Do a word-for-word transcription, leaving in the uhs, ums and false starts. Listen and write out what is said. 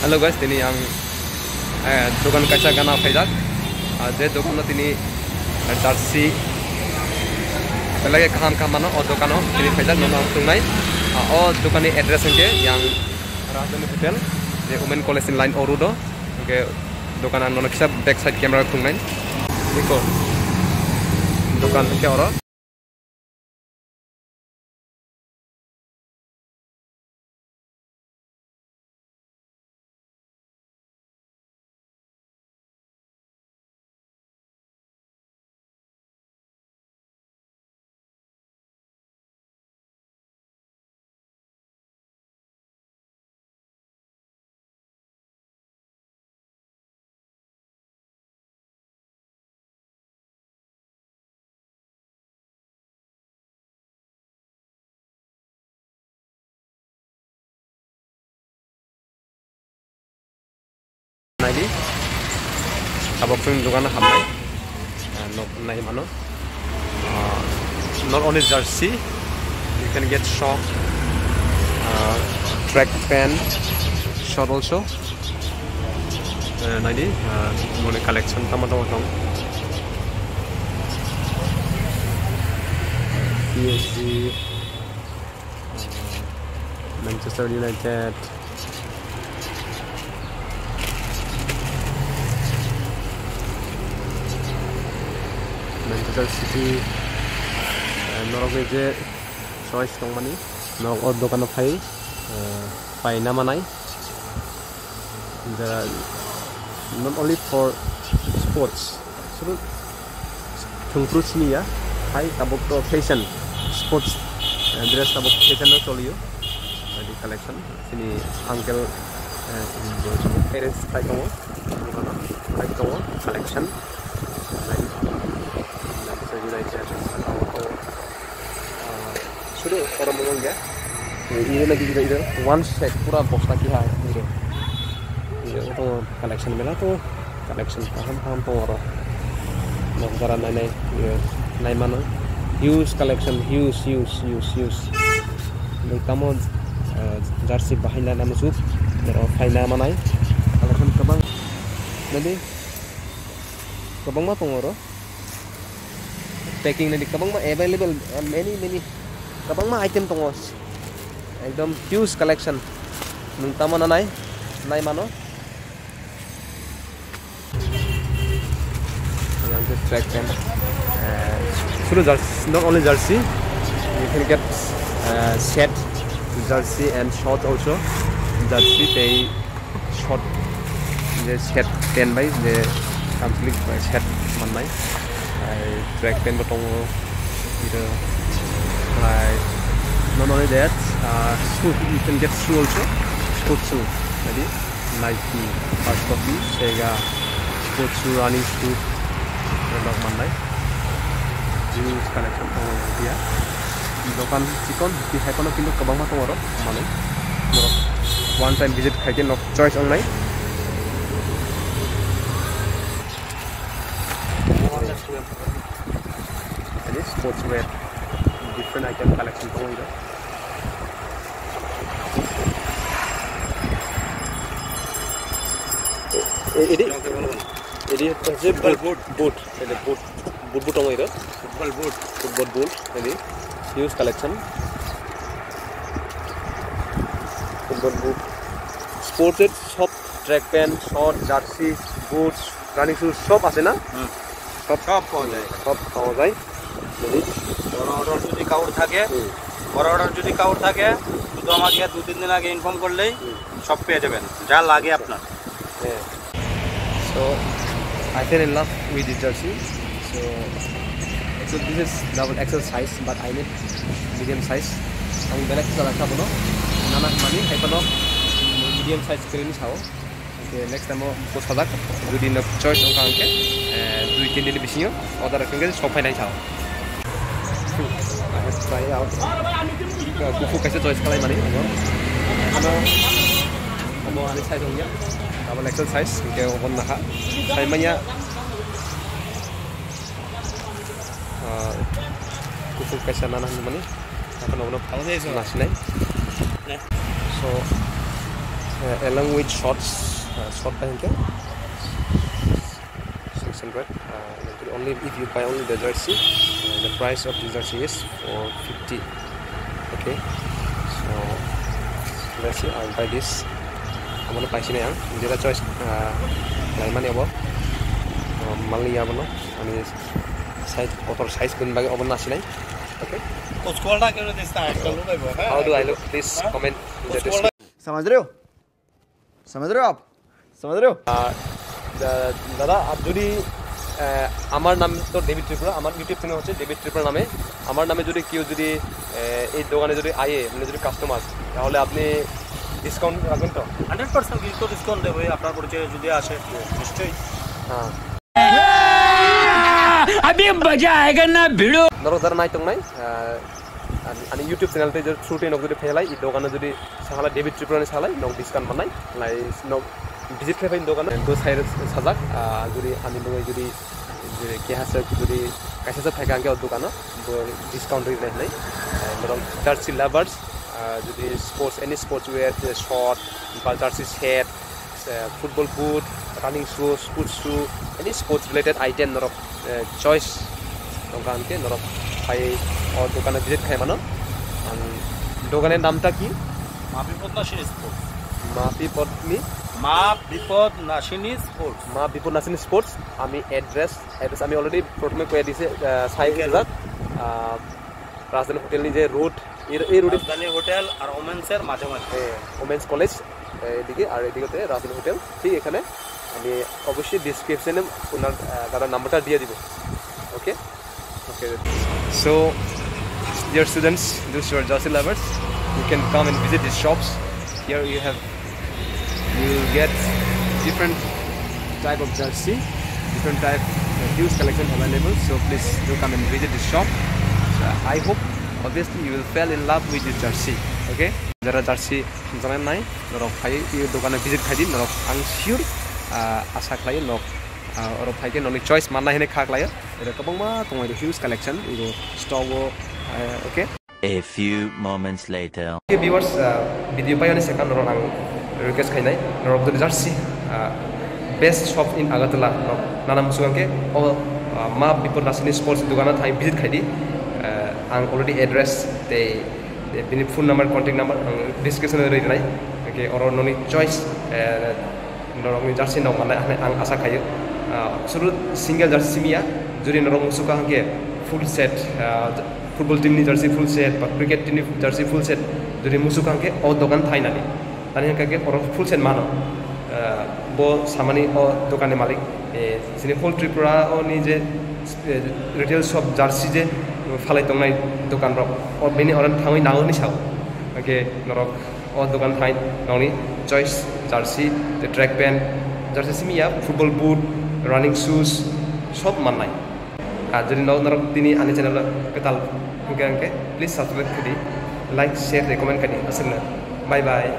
Hello guys, tini ang, eh, dokan kaisa gana phaijak. Ah, je dokano tini, eh, jersey belai kaham kaham mano, o dokano tini phaijak, nono ang tongnai. Ah, o dokanni address hwnkhe yang Rajdhani Hotel, je Women College ni line o road o. Hwnkhe dokan ang nono kisa back side camera tongnai. Iko dokan hwnkhe oro. Naidi, tabuk chwng dogano habnai, ah, nok nai mano. Ah, not only jersey, you can get sock, ah, track pant, short also. Eh, naidi, ah, mone collection tamo tamo tong. P S G, ah, Manchester United, Manchester City, eh, norok ni je choice tongmani, norok o dogano phai, eh, paina manai. There are not only for sports, sudu thwngphru siniya, hai tabuk to fashion, sports, eh, dress tabuk fashion no choliyo, adi collection. Sini uncle, eh, parents khai tongo, onek tongo collection. Nai, nai, nai, nai, nai, nai, nai, nai, nai, nai, nai, sudu oro mwnwng ya. Ini lagi juga itu one set pura bosta kiha ini. Iya, itu collection bela tuh. Collection kaham kaham tongo oro. Nok jora nai nai, eh, nai mano. Huge collection, huge, huge, huge, huge. Nung tamo, eh, jersey bahai na nang juk, oro phaina manai. Collection kwbang. Nadi, kwbangma tongo oro. Packing nadi kwbangma available, eh, many, many. Kwbangma item tongo. Ekdom huge collection. Nung tamo nanai, nai mano. Yang ke track pant. Uh, sudu jersey, not only jersey, you can get, uh, set jersey and short also. Jersey tei short, je set pant bai je complete bai set mannai. Ai track pant bo tongo. Ito, ai, not only that, uh, shoe, you can get shoe also. Sports shoe, jadi Nike, First Copy, Sega, sports shoe, running shoe, rok mannai. Jeans collection tongo dia. Dokan chikon, di hai kono kintu kwbangma tongo rok, manwi. Norok one time visit khai khe nok choice wngnai. Ani sports wear, different item collection tongo. E-, edi? Edi hocche boot, boot, edi boot, boot, boot tongo edi. Football boot. Football boot, edi. Huge collection. Football boot. Sports wear sob, track pant, short, jersey, boots, running shoes, sob ashe na? Hmm. Sob, sob paoa jai. Sob paoa jai. Edi. Boro order jodi kaur thake, hmm, boro order jodi kaur thake, শুধু আমাকে দু তিন দিন আগে inform করলেই, hmm, সব পেয়ে যাবেন, যা লাগে আপনার। Yeah. So, I fell in love with this jersey. So, actually, this is double X L size, but I need medium size. Ang belai kisa lakha bono. Nana mani, hai bono medium size kwrwi sao. Okay, next time o bwsajak, jodi no choice wngkha hwnkhe, eh, dui tin din bisingo order wngkhe sophainai sao. I have try out. Kuphur kaisa choice khlai mani. Ano, abo ani size wngya. Double X L size, hwnkhe obo nakha. Sai manya. Ah, kuphur kaisa nana hinwi mani. Haphano ulo nasinai. So, Uh, along with shorts, uh, short ba hingke six hundred. Uh, only if you buy only the jersey, uh, the price of the jersey is four fifty. Okay, so let's see, I'll buy this. Abono paisini ang, jera choice, uh, laimani abo. Um, mali abono, ani size, kotor size bini bagwi obo nasinai. Okay. How do I look? Please comment in the description. समझ रहे हो? समझ रहे हो आप? समझ रहे हो? আহ, দা-, দাদা, আপ যদি, আহ, আমার নাম তো ডেভিড ত্রিপুরা, আমার YouTube চ্যানেল হচ্ছে ডেভিড ত্রিপুরা নামে। আমার নামে যদি কেউ যদি, আহ, এই দোকানে যদি আয়ে, মানে যদি কাস্টমার, তাহলে আপনি ডিসকাউন্ট রাখবেন তো? হান্ড্রেড পার্সেন্ট কিছু তো ডিসকাউন্ট দেবো, এই আপনার পরিচয়ে যদি আসে, নিশ্চয়ই। হ্যাঁ। अभी मजा आएगा ना भिड़ो। Norok jara nai tongnai, ah, ani, ani YouTube channel tei jor through tei nok jodi phailai, i dogano jodi sahalai David Tripura ni salai, nok discount manai, lai nok visit khlai phai dogano. Bo sai sajak, ah, jodi ani bwrwi jodi, jodi keha se jodi kaisa se phaikha hwnkhe o dogano, bo discount ri nai hinwi. Ah, norok jersey lovers, ah, jodi sports, any sports wear, je short, ba jersey set, uh, football boot, running shoes, sports shoe, any sports related item norok, uh, choice tongkha hwnkhe norok phai o dogano visit khai mano. Ang doganni namta ki? মা বিপদ নাশিনী sports. Ma Bipodni? মা বিপদ নাশিনী sports. Ma Bipod Nashini Sports. Ami address, address ami already prothome koi dise, uh, sai Hotel. Rijak, uh, Rajdhani Hotel ni je road, এই, এই রোডে রাজধানী হোটেল আর ওমেন্সের মাঝে মাঝে। হ্যাঁ, ওমেন্স কলেজ, এ, এদিকে, আর এদিকে হচ্ছে রাজধানী হোটেল, ঠিক এখানে। আমি অবশ্যই ডিসক্রিপশনে ওনার, আহ, দাদার নাম্বারটা দিয়ে দিব। Okay? Okay. So, dear students, those who are jersey lovers, you can come and visit these shops. Here you have You will get different type of jersey, different type, uh, huge collection available. So please do come and visit this shop. So I hope, obviously, you will fall in love with this jersey. Okay? Jara jersey hamjaknai nai, norok phai, i dogano visit khai di, norok ang sure, uh, asa khlai norok, uh, orok phai khe noni choice mannai hinwi kha khlai. Oro kwbangma tongo, huge collection, ibo stock o, uh, okay? A few moments later. Okay, viewers, uh, video paiyani second oro ang request khainai, norok jodi jersey, uh, best shop in Agartala, no, nana muchung hwnkhe, o, uh, Ma Bipod Nashini Sports dogano thai visit khaidi. Uh, ang already address tei, tei bini phone number, contact number ang description o rwi rinai. Okay, oro noni choice, uh, norokni jersey nok mannai hinwi ang asa khaio. Ah, suru single jersey simi ya, jodi norok muchukha hwnkhe full set, ah, football team ni jersey full set ba cricket team ni jersey full set jodi muchukha hwnkhe o dogan thainani. Tani hwnkha khe oro full set mano. Ah, bo samani o dogan ni malik, eh, chini whole Tripura o ni je, eh, retail shop jersey je phalai tongnai dogan rok, o bini oro thangwi nangwi sao. Hwnkhe norok O dogan thai nokni choice jersey, tei track pant, jersey simi ya, football boot, running shoes, sob mannai. Ar jodi no-, norok tini ani channel o kwtal hwnkhe, hwnkhe please subscribe khaidi, like, share tei comment khaidi. Aswkno. Bye bye.